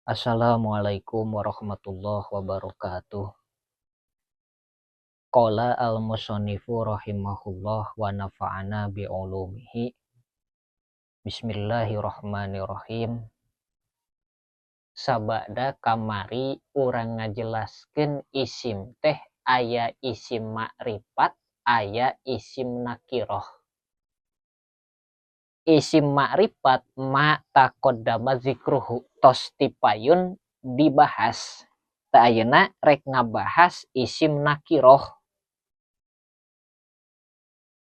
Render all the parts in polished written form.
Assalamualaikum warahmatullahi wabarakatuh. Qala al-musannifu rahimahullah wa nafa'ana bi'ulumihi. Bismillahirrahmanirrahim. Sabada kamari urang ngajelaskeun isim teh aya isim makrifat, aya isim nakiroh. Isim makrifat ma taqaddama zikruhu, tos tipayun dibahas. Teu ayeuna rek ngabahas isim nakiroh.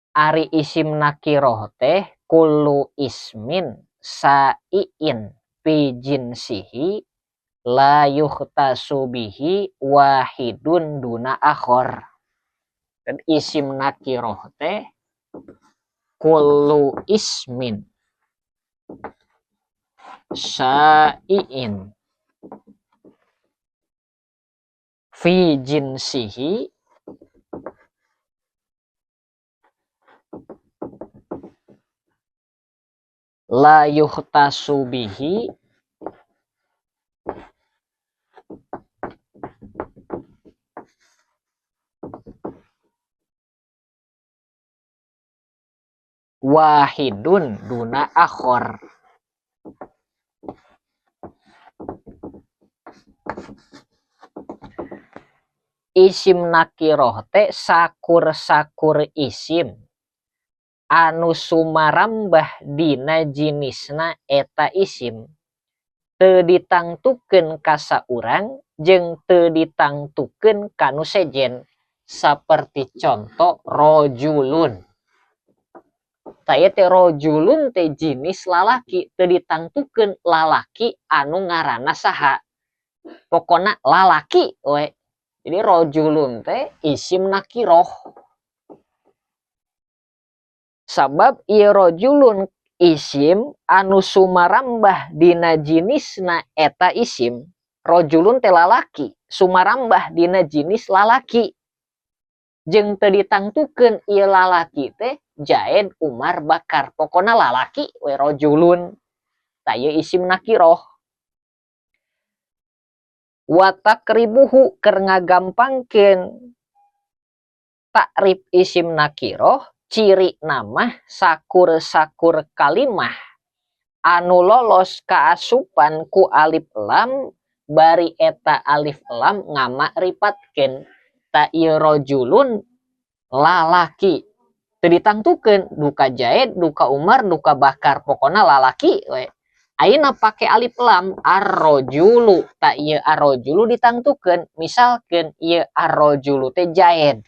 Ari isim nakiroh teh kullu ismin sa'iin fi jinsihi la yuhtasu bihi wahidun duna akhor. Dan isim nakiroh teh kullu ismin sa'iin fi jinsihi la yuhtasu bihi wahidun duna akhor. Isim nakiroh teh sakur-sakur isim anu sumarambah dina jinisna eta isim teu ditangtukeun ka saurang jeung teu ditangtukeun ka nu sejen, saperti conto rojulun. Tah ieu teh rojulun teh jinis lalaki, teu ditangtukeun lalaki anu ngaranna saha, pokona lalaki we. Jadi rojulun teh isim nakiroh. Sabab ieu rojulun isim anu sumarambah dina jinisna eta isim. Rojulun teh lalaki, sumarambah dina jinis lalaki. Jeung teu ditangtukeun ieu lalaki teh Jaid, Umar, Bakar, pokona lalaki we rojulun. Tah ieu isim nakiroh. Wa takribuhu keur ngagampangkeun takrif isim nakiroh, ciri nama sakur-sakur kalimah anu lolos kaasupan ku alif lam bari eta alif lam ngamakripatkeun. Ta ieu rojulun lalaki teu ditangtukeun duka Jaid, duka Umar, duka Bakar, pokona lalaki we. Ayeuna pake alif lam arrojulu, ta ieu arrojulu ditangtukeun, misalkeun ieu arrojulu teh Jaid.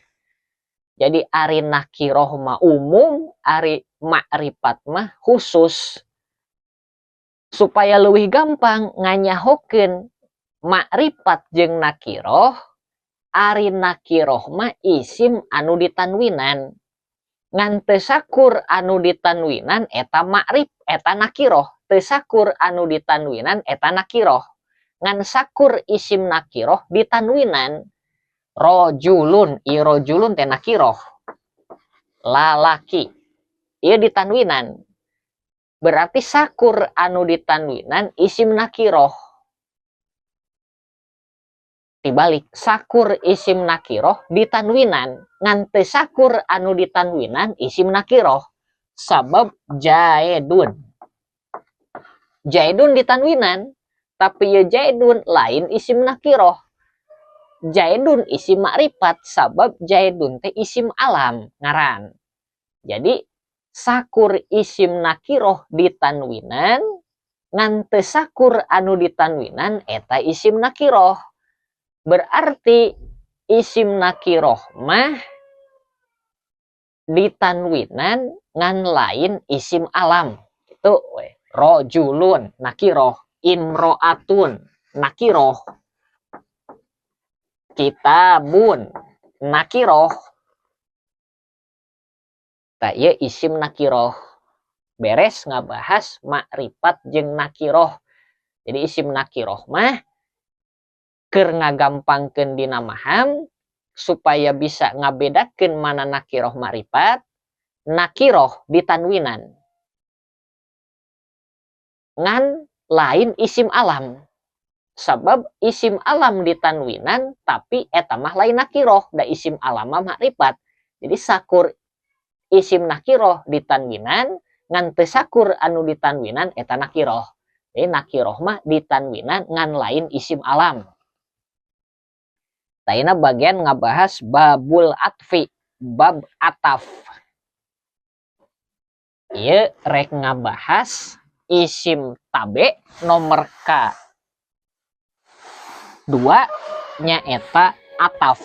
Jadi ari nakiroh mah umum, ari makrifat mah khusus. Supaya leuwih gampang nganyahokeun makrifat jeung nakiroh, ari nakiroh mah isim anu ditanwinan. Ngan teu sakur anu ditanwinan eta makrif, eta nakiroh. Teu sakur anu ditanwinan eta nakiroh. Ngan sakur isim nakiroh ditanwinan. Rojulun, ieu rojulun teh nakiroh. Lalaki, ieu ditanwinan. Berarti sakur anu ditanwinan isim nakiroh. Dibalik, sakur isim nakiroh ditanwinan. Ngan teu sakur anu ditanwinan isim nakiroh. Sabab jaedun. Jaedun ditanwinan, tapi ieu jaedun lain isim nakiroh. Jaedun isim makrifat, sabab jaedun teh isim alam ngaran. Jadi sakur isim nakiroh ditanwinan, ngan teu sakur anu ditanwinan eta isim nakiroh. Berarti isim nakiroh mah ditanwinan ngan lain isim alam. Itu we. Rojulun nakiroh, imro'atun nakiroh, kitabun nakiroh. Tah ieu isim nakiroh. Beres ngabahas makrifat jeung nakiroh. Jadi isim nakiroh mah keur ngagampangkeun dina maham supaya bisa ngabedakeun mana nakiroh makrifat, nakiroh ditanwinan. Ngan lain isim alam. Sabab isim alam ditanwinan tapi eta mah lain nakiroh, da isim alam mah makrifat. Jadi sakur isim nakiroh ditanwinan ngan teu sakur anu ditanwinan eta nakiroh. Jadi nakiroh mah ditanwinan ngan lain isim alam. Taina bagian ngabahas babul atfi, bab ataf. Ieu rek ngabahas isim tabe nomor K 2 nyaeta ataf.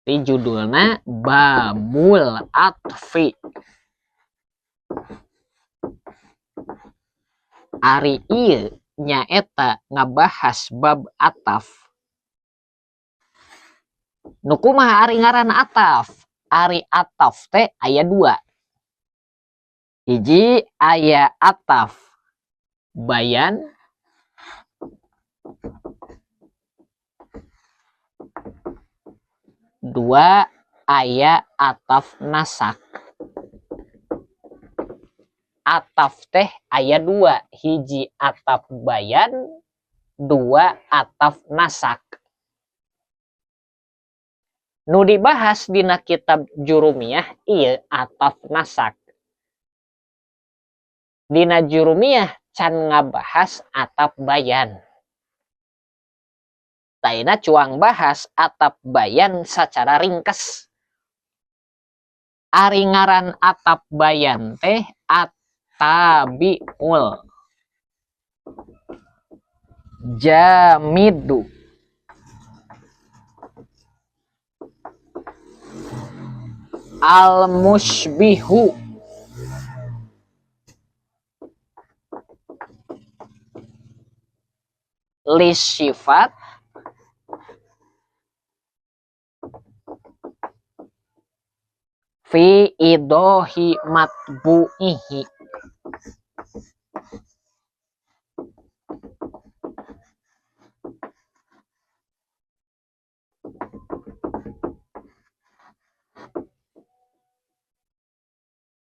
Di judulna babul atfi. Ari ieu nyaeta ngabahas bab ataf. Nu kumaha ari ngaran ataf? Ari ataf teh aya 2. Hiji aya ataf bayan, dua aya ataf nasak. Ataf teh aya 2, hiji ataf bayan, 2 ataf nasak. Nu dibahas dina kitab Jurumiyah ieu ataf nasak. Dina Jurumiyah can ngabahas ataf bayan. Taina cuang bahas ataf bayan secara ringkes. Ari ngaran ataf bayan teh at-tabi'ul jamidu al-musbihu lisifat fi idohi matbu'ihi.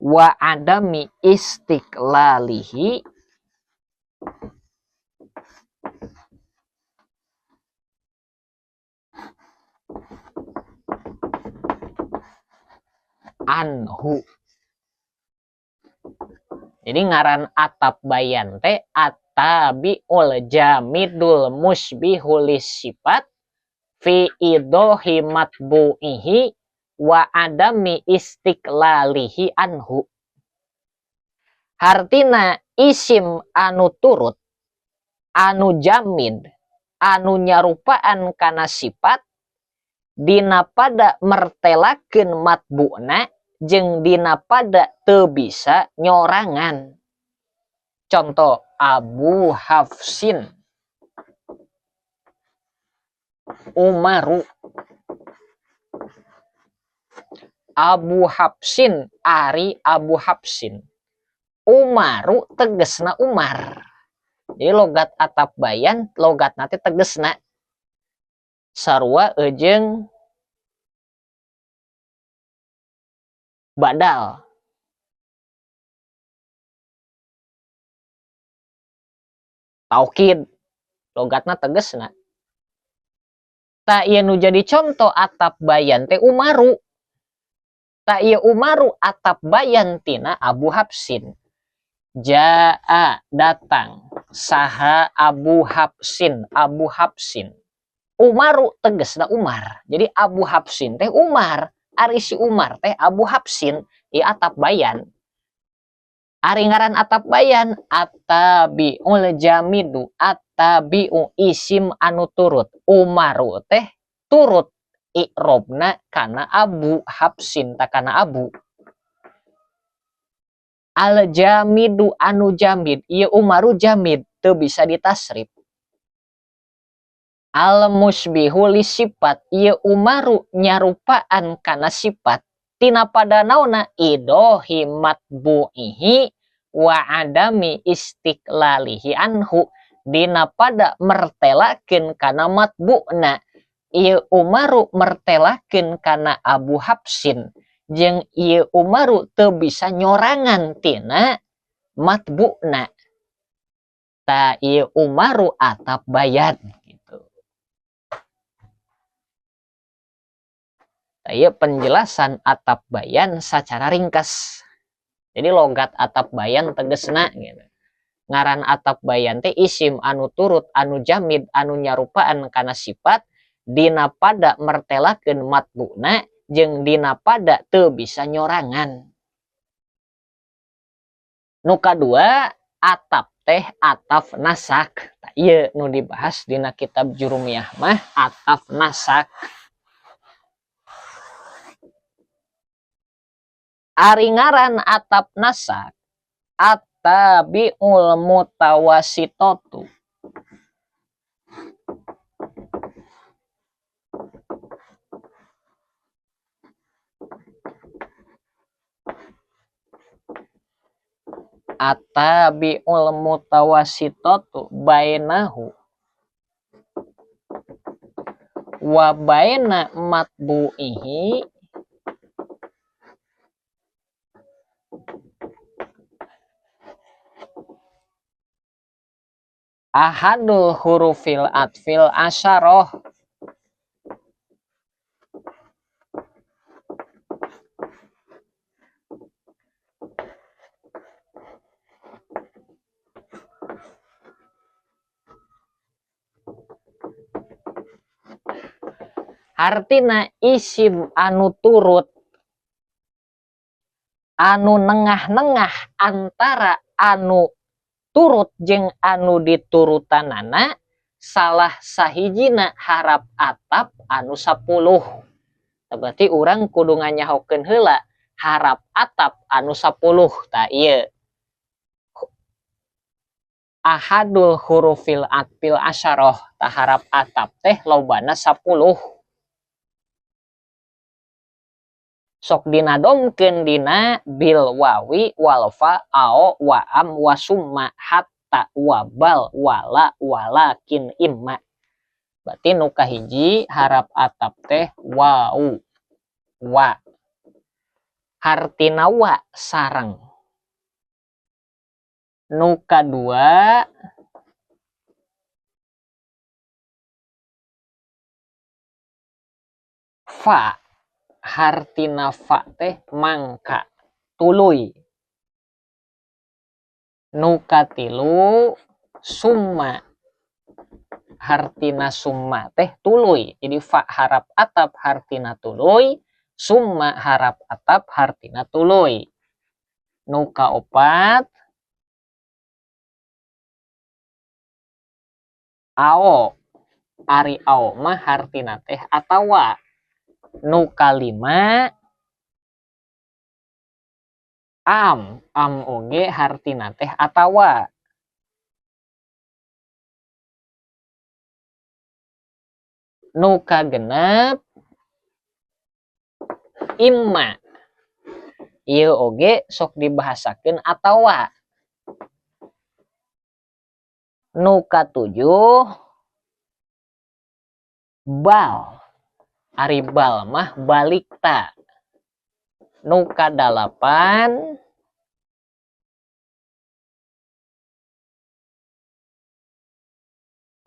Wa adami istiqlalihi anhu. Jadi ngaran ataf bayan teh at-tabi'ul jamidul musbihul sifat fi idohi matbu'ihi wa adami istiqlalihi anhu. Hartina isim anu turut, anu jamid, anu nyarupaan kana sifat dina pada mertelakeun matbu'na jeung dina pada teu bisa nyorangan. Contoh Abu Hafsin, Umaru. Abu Hafsin ari Abu Hafsin, Umaru tegesna Umar. Jadi logat atap bayan logat nanti tegesna sarua jeung badal. Taukid logatna tegesna. Tak ieu nu jadi contoh atap bayan teh Umaru. Tak ieu Umaru atap bayan tina Abu Hafsin. Jaa datang saha Abu Hafsin, Abu Hafsin. Umaru tegesna Umar. Jadi Abu Hafsin teh Umar, ari si Umar teh Abu Hafsin, ieu atap bayan. Ari ngaran atap bayan at-tabi'ul jamidu, at-tabi'u isim anu turut. Umaru teh turut i'robna kana Abu Hafsin ta kana Abu. Al jamidu anu jamid, ieu Umaru jamid teu bisa ditasrif. Al musbihu li sifat, ieu Umaru nyarupaan kana sifat. Tina pada naona idohi matbu'ihi wa adami istiqlalihi anhu, dina pada mertelakeun kana matbu'na. Ieu Umaru mertelakeun kana Abu Hafsin jeung ieu Umaru teu bisa nyorangan tina matbu'na. Ta ieu Umaru atap bayan gitu. Ta ieu penjelasan atap bayan sacara ringkas. Jadi logat atap bayan tegesna gitu. Ngaran atap bayan teh isim anu turut anu jamid anu nyarupaan kana sifat dina pada mertelakeun matbuna jeung dina pada teu bisa nyorangan. Nu kadua atap teh ataf nasak. Tah ieu nu dibahas dina kitab Jurumiyah mah ataf nasak. Ari ngaran atap nasak at-tabi'ul mutawasitatu. At-tabi'ul mutawasitatu bainahu wa baina matbu'ihi ahadul hurufil atfil asyarah. Hartina isim anu turut anu nengah-nengah antara anu turut jeung anu diturutanana salah sahijina harap atap anu 10. Berarti urang kudu nganyahokeun heula harap atap anu 10. Tah ieu ahadul hurufil atfil asyarah. Tah harap atap teh lobana 10. Sok dinadomkeun dina bil wawi wal fa ao wa am wa summa hatta wa bal wala walakin imma. Berarti nu kahiji harap atap teh wau wa. Hartina wa sareng. Nu kadua fa. Hartina fa teh mangka tuluy. Nu katilu summa. Hartina summa teh tuluy. Jadi fa harap atap hartina tuluy, summa harap atap hartina tuluy. Nu kaopat ao. Ari ao mah hartina teh atawa. Nu kalima am, am oge hartina teh atawa. Nu kagenep imma. Ieu oge sok dibahasakeun atawa. Nu katujuh bal. Ari bal mah balikta. Nu kadalapan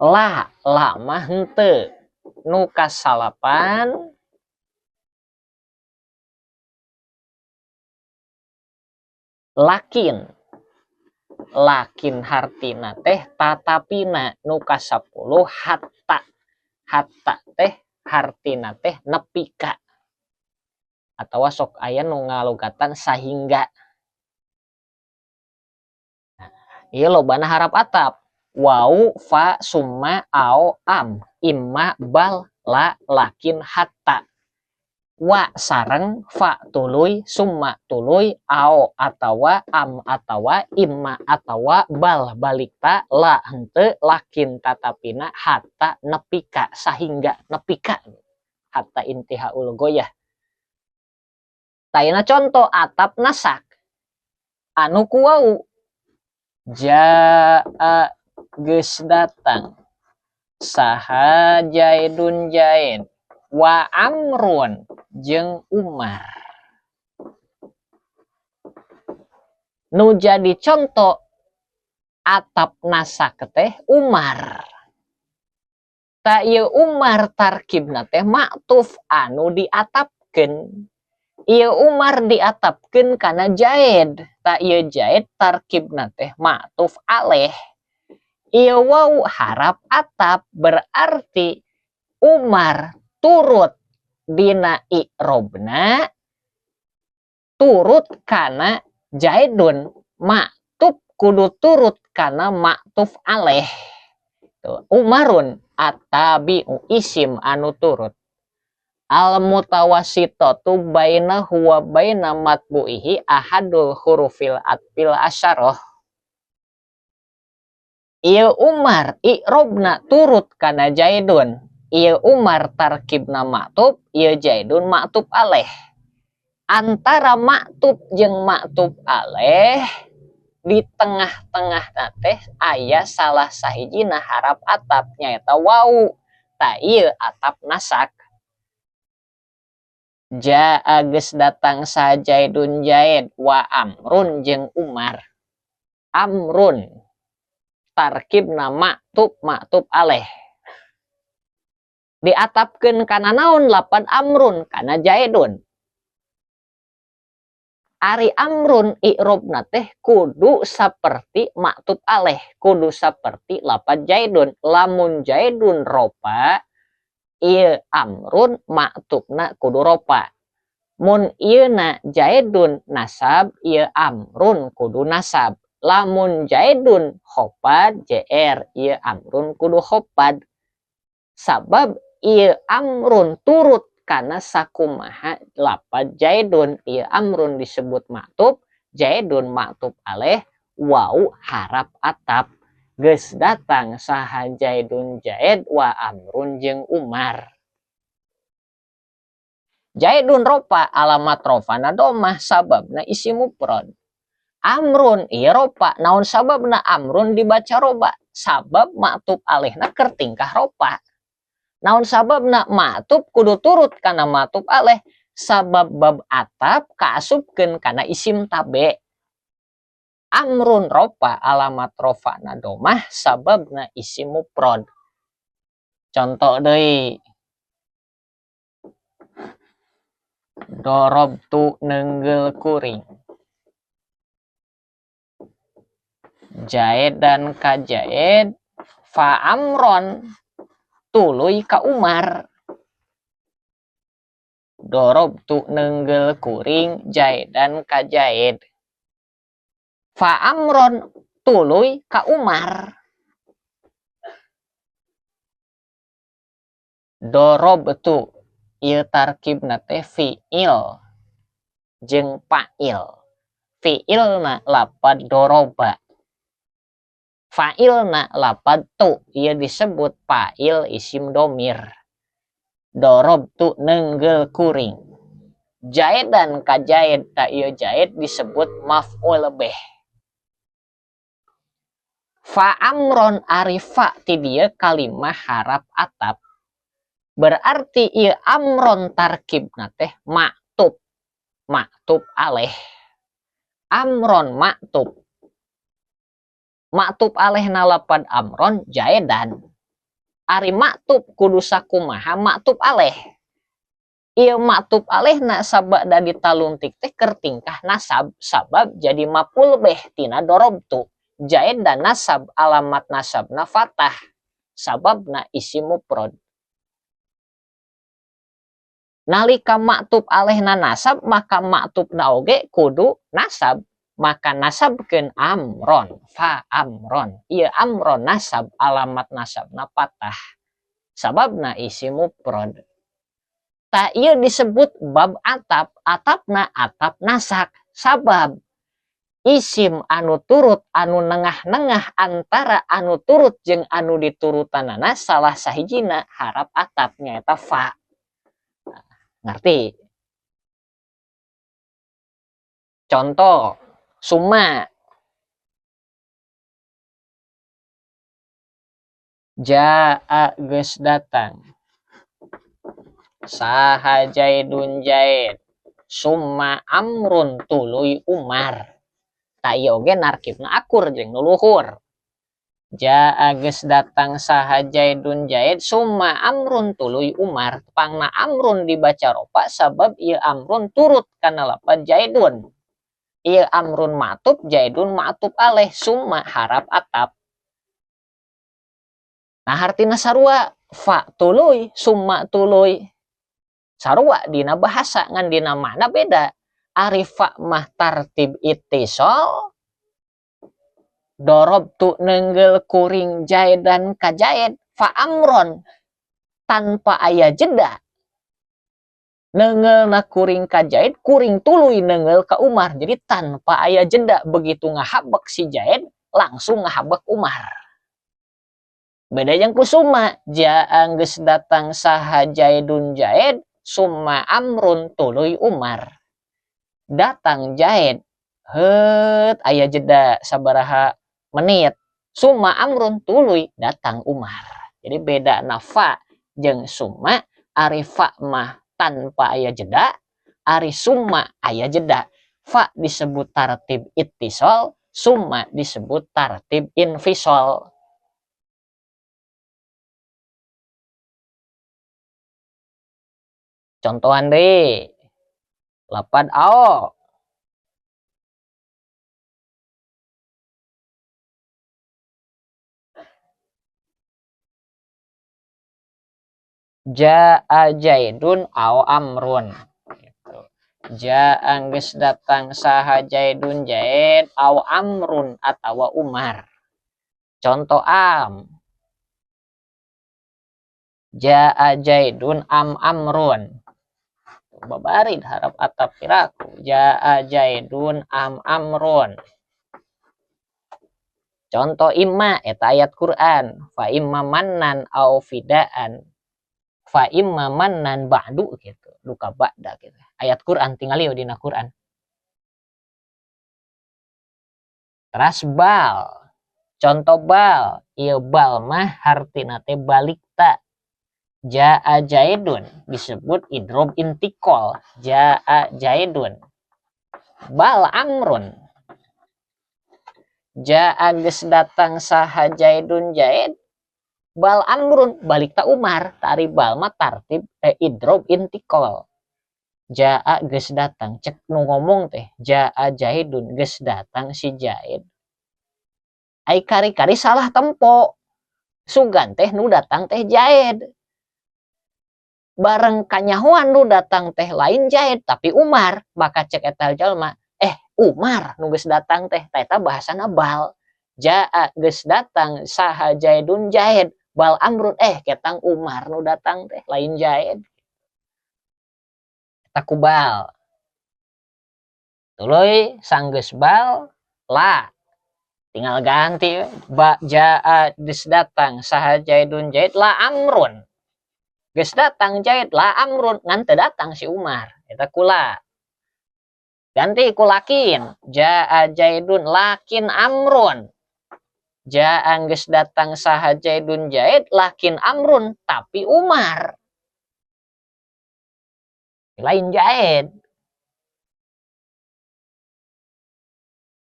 la, la mah henteu. Nu kasalapan lakin. Lakin hartina teh tatapina. Nu kasapuluh hatta. Hatta teh hartina teh nepika atawa sok aya nu ngalogatan sahingga. Nah, ieu lobana harap atap. Wau fa summa ao am imma bal la lakin hatta. Wa sareng fa tuluy summa tuluy ao atawa am atawa imma atawa bal balikta la henteu lakin tatapina hatta nepika sahingga nepika hatta intihaul goyah. Tayana contoh atap nasak anu ku wau jaa geus datang saha Jaidun Jaid wa Amrun jeung Umar. Nu jadi contoh Atap nasak teh Umar. Tah ieu Umar tarkibna teh maktuf anu diatapkeun. Ieu Umar diatapkeun kana Zaid. Tah ieu Zaid tarkibna teh maktuf alaih. Ieu waw harap atap berarti Umar turut dina i'robna turut kana Zaidun, maktuf kudu turut kana maktuf alaih. Tuh, Umarun at-tabi'u isim anu turut. Al mutawassitatu bainahu wa baina matbu'ihi ahadul hurufil atfil asyarah. Ieu Umar i'robna turut kana Zaidun. Ieu Umar tarkibna maktuf, ieu Zaidun maktuf alaih. Antara maktuf jeung maktuf alaih di tengah-tengah teh aya salah sahijina harap atap nyaeta wau. Tah ieu atap nasak. Jaa geus datang saha Zaidun Zaid wa Amrun jeung Umar. Amrun tarkibna maktuf maktuf alaih. Diatapkeun kana naon lapan Amrun kana Zaidun. Ari Amrun i'robna teh kudu saperti maktuf alaih, kudu saperti lapan Zaidun. Lamun Zaidun ropa, ieu Amrun maktufna kudu ropa. Mun ieuna Zaidun nasab, ieu Amrun kudu nasab. Lamun Zaidun khofad jr, ieu Amrun kudu khofad. Sabab ieu Amrun turut kana sakumaha lapad Zaidun, ieu Amrun disebut maktuf, Zaidun maktuf alaih, wau harap atap. Geus datang saha Zaidun Zaid wa Amrun jeung Umar. Zaidun ropa alamat rofana domah sababna isim mufrad. Amrun ieu ropa naon sababna Amrun dibaca roba sabab maktuf alaihna keur tingkah ropa. Naon sababna maktuf kudu turut kana maktuf alaih sabab bab atap kaasupkeun kana isim tabe. Amrun ropa alamat rofana domah sababna isim mufrad. Contoh deui. Dorobtu neunggeul kuring. Zaid dan ka Zaid fa Amron tuluy ka Umar. Dorobtu neunggeul kuring Zaidan ka Zaid. Fa Amron tuluy ka Umar. Dorobtu ieu tarkibna teh fiil jeung fa'il. Fiilna lapad doroba. Fa'ilna lapad tu, ieu disebut fa'il isim domir. Dorobtu neunggeul kuring. Zaidan ka Zaid, ta ieu Zaid disebut maf'ul bih. Fa Amron ari fa ti dieu kalimah harap atap. Berarti ieu Amron tarkibna teh maktuf, maktuf alaih. Amron maktuf. Maktuf alaihna lapad Amron Zaidan. Ari maktuf kudu sakumaha maktuf alaih. Ieu maktuf alaihna sabada ditaluntik teh keur tingkah nasab sabab jadi maf'ul bih tina dorobtu. Zaidan nasab alamat nasabna fathah sababna isim mufrad. Nalika maktuf alaihna nasab maka maktufna oge kudu nasab. Maka nasabkeun Amron fa Amron. Ieu Amron nasab alamat nasabna fathah sababna isim mufrad. Tah ieu disebut bab atap, atapna atap nasak sabab isim anu turut anu nengah-nengah antara anu turut jeung anu diturutanana salah sahijina harap atap nyaeta fa. Nah, ngerti? Contoh summa jaa geus datang saha Zaidun Zaid summa Amrun tuluy Umar. Tah ieu oge narkibna akur jeung nu luhur. Jaa geus datang saha Jaidun Jaid summa Amrun tuluy Umar. Pangna Amrun dibaca rofa sabab ieu Amrun turut kana lapad Jaidun. Ieu Amrun ma'tuf Jaidun ma'tuf alaih summa harap atap. Nah hartina sarua fa tuluy summa tuluy. Sarua dina bahasa ngan dina makna beda. Ari fa mah tartib ittisal dorobtu nenggel kuring Jaidan ka Jaid fa amron tanpa aya jeda nengelna kuring ka Jaid kuring tuluy nengel ka Umar. Jadi tanpa aya jeda begitu ngahabek si Jaid langsung ngahabek Umar. Beda yang ku summa jaa geus datang saha Jaidun Jaid summa amrun tuluy Umar. Datang Jaid heut aya jeda sabaraha menit summa amrun tuluy datang Umar. Jadi beda nafa jeung summa. Ari fa mah tanpa aya jeda, ari summa aya jeda. Fa disebut tartib ittisal, summa disebut tartib infisal. Contohan deui lapad ao. Jaa Jaidun au Amrun. Gitu. Jaa geus datang saha Jaidun Jaid au Amrun atawa Umar. Contoh am. Jaa Jaidun am Amrun. Babarid harap atap piraku. Jaa Jaidun am Amrun. Contoh imma eta ayat Quran. Fa imma mannan au fidaan. Fa imma mannan ba'du gitu, luka ba'da gitu. Ayat Quran tingali dina Quran. Teras bal. Contoh bal, ieu bal mah hartina teh balikta. Jaa Jaidun disebut idrob intikol. Jaa Jaidun. Bal Amrun. Jaa geus datang saha Jaidun Jaid. Bal amrun balik ta Umar. Tari bal mah tartib idrob intikol. Jaa geus datang cek nu ngomong teh jaa Jaidun geus datang si Jaid. Ai kari-kari salah tempo. Sugan teh nu datang teh Jaid. Bareng kanyahoan nu datang teh lain Jaid tapi Umar. Maka cek eta jalma Umar nu geus datang teh. Ta eta bahasana bal. Jaa geus datang saha Jaidun Jaid. Bal amrun ketang Umar nu datang teh lain Jaid. Eta ku bal. Tuluy sanggeus bal la. Tinggal ganti ba jaa geus datang saha Jaidun Jaid la amrun. Geus datang Jaid la amrun ngan teu datang si Umar. Eta ku la. Ganti ku lakin. Jaa Jaidun lakin amrun. Jaa geus datang saha Jaidun Jaid lakin amrun tapi Umar. Lain Jaid.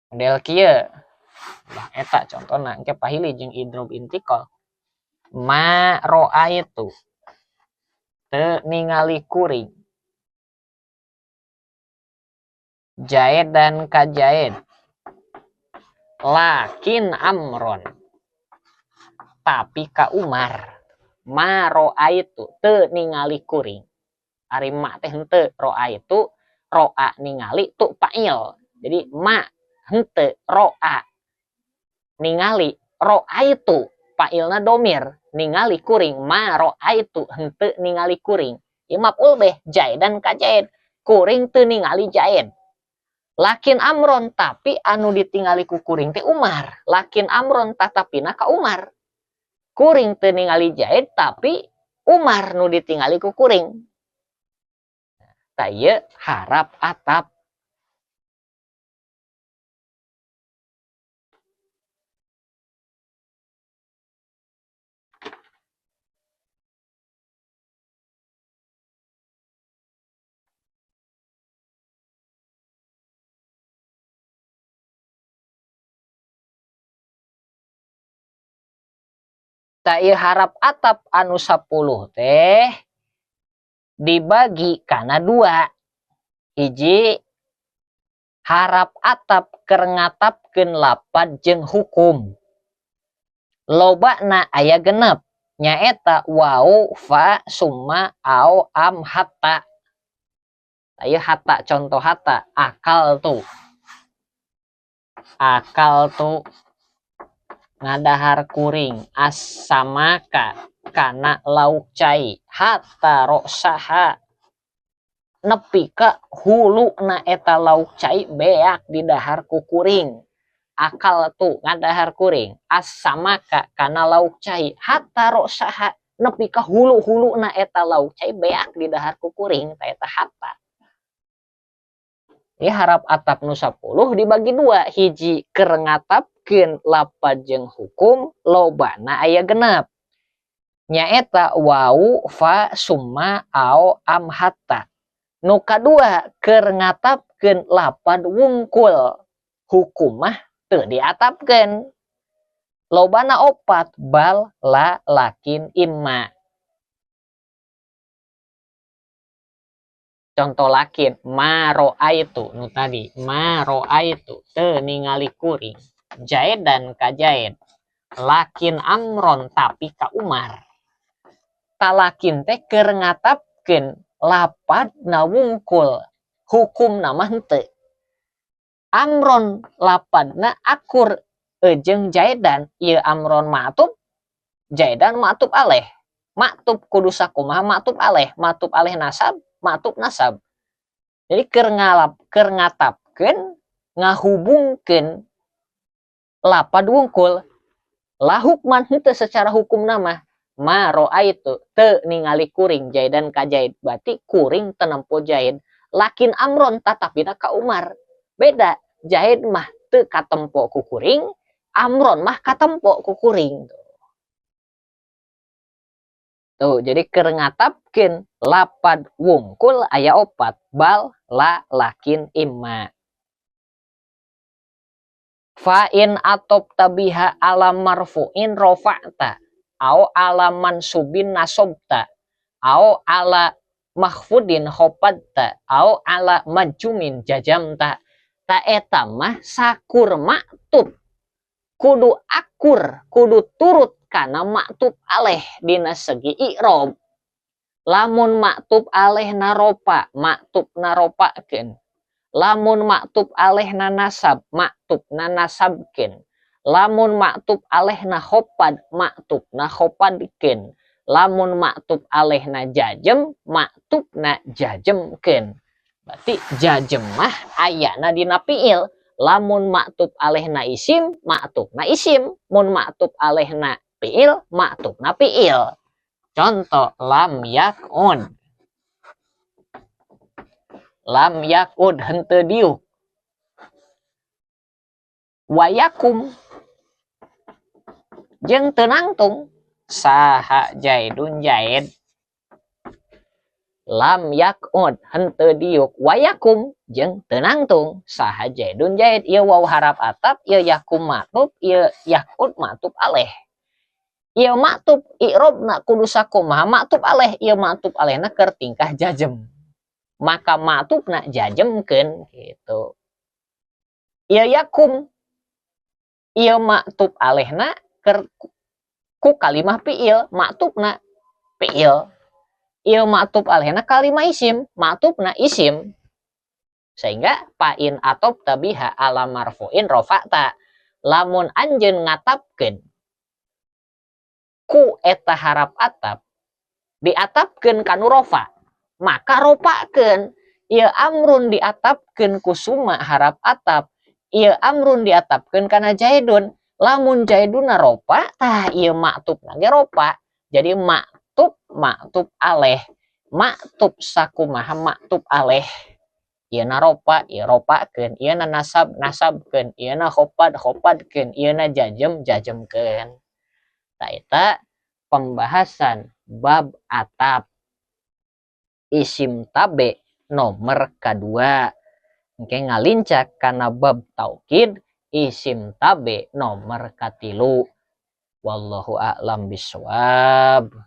Model kieu. Lah eta contona engke pahili jeung idrob intikal. Ma roaitu teu ningali kuring. Jaid dan ka Jaid. Lakin amron tapi ka Umar. Ma roaitu teu ningali kuring. Ari ma teh henteu, roaitu roa ningali tu fa'il. Jadi ma henteu roa ningali roaitu fa'ilna domir ningali kuring. Ma roaitu henteu ningali kuring. Ieu maf'ul bih Jaidan ka Jaid. Kuring teu ningali Jaid. Lakin amron tapi anu ditingali ku kuring teh Umar. Lakin amron tatapina ka Umar. Kuring teu ningali Jaid tapi Umar nu ditingali ku kuring. Tah ieu harap atap. Tah, ieu harap ataf anu 10 teh dibagi kana dua. Hiji, harap ataf keur ngatafkeun lapad jeung hukum, lobana aya 6, nyaeta wau, fa, summa, au, am, hatta. Ayo hatta, contoh hatta akaltu. Akaltu ngadahar kuring, assamaka kana lauk cai, hatta ro'saha nepi ka hulu na eta lauk cai beak didahar ku kuring. Akaltu ngadahar kuring, assamaka kana lauk cai, hatta ro'saha nepi ka hulu-hulu na eta lauk cai beak didahar ku kuring. Eta hatta. Ini harap ataf nu 10 dibagi dua. Hiji, keur ngatafkeun lapad jeung hukum, lobana aya 6, nyaeta wau, fa, summa, au, am, hatta. Nu kadua, keur ngatafkeun lapad wungkul, hukum mah teu diatafkeun, lobana opat, bal, la, lakin, imma. Contoh lakin, ma roaitu, nu tadi, ma roaitu teu ningali kuring, Zaidan ka Zaid, lakin Amron tapi ka Umar. Tah, lakin teh keur ngatafkeun lapad na wungkul, hukum mah henteu. Amron lapadna akur jeung Zaidan. Ieu Amron ma'tuf, Zaidan ma'tuf alaih. Ma'tuf kudu sakumaha ma'tuf alaih? Ma'tuf alaih nasab, ma'tuf nasab. Jadi keur ngalap, keur ngatafkeun, ngahubungkeun lapad wungkul, la hukman henteu secara hukum nama. Ma roaitu teu ningali kuring, Zaidan ka Zaid, berarti kuring teu nempo Zaid, lakin Amron tatapina ka Umar. Beda, Zaid mah teu katempo ku kuring, Amron mah katempo ku kuring. Tuh, jadi keur ngatafkeun lapad wungkul aya opat, bal, la, lakin, imma. Fa in atofta biha ala marfu'in rofa'ta au ala mansubin nasobta au ala makhfudin khofadta au ala majzumin jazamta. Tah, eta mah sakur ma'tuf kudu akur, kudu turut kana ma'tuf alaih dina segi i'rob. Lamun ma'tuf alaih na rofa, ma'tuf na rofakeun. Lamun ma'tuf alaih na nasab, ma'tuf na nasabkeun. Lamun ma'tuf alaih na khofad, ma'tuf na khofadkeun. Lamun ma'tuf alaih na jajem, ma'tuf na jajemkeun. Berarti jajem mah ayana dina fiil. Lamun ma'tuf alaih na isim, ma'tuf na isim. Mun ma'tuf alaih na fiil, ma'tuf na fiil. Contoh lam yaq'ud. Lam yaq'ud henteu diuk. Wayakum jeung teu nangtung saha Zaidun Zaid. Lam yaq'ud henteu diuk, wayakum jeung teu nangtung saha Zaidun Zaid. Ieu waw harap ataf, ieu yakum ma'tuf, ieu yaq'ud ma'tuf alaih. Ieu ma'tuf i'robna kudu sakumaha ma'tuf alaih? Ieu ma'tuf alaihna keur tingkah jajem, maka ma'tufna jajemkeun gitu. Ieu yakum, ieu ma'tuf alaihna keur ku kalimah fiil, ma'tufna fiil. Ieu ma'tuf alaihna kalimah isim, ma'tufna isim. Sehingga fa in atofta biha ala marfu'in rofa'ta, lamun anjeun ngatafkeun ku eta harap ataf, diatafkeun kanu rofa, maka rofakeun. Ieu amrun diatafkeun ku summa harap ataf, ieu amrun diatafkeun kana Zaidun. Lamun Zaiduna rofa, tah ieu ma'tufna ge rofa. Jadi ma'tuf ma'tuf alaih, ma'tuf sakumaha ma'tuf alaih? Ieu na rofa, ieu rofakeun. Ieu na nasab, nasabkeun. Ieu na khofad, khofadkeun. Ieu na jajem, jajemkeun. Tah, eta pembahasan bab ataf isim tabe nomor kedua. Engke ngalincak kana bab taukid isim tabe nomor 3. Wallahu a'lam bishawab.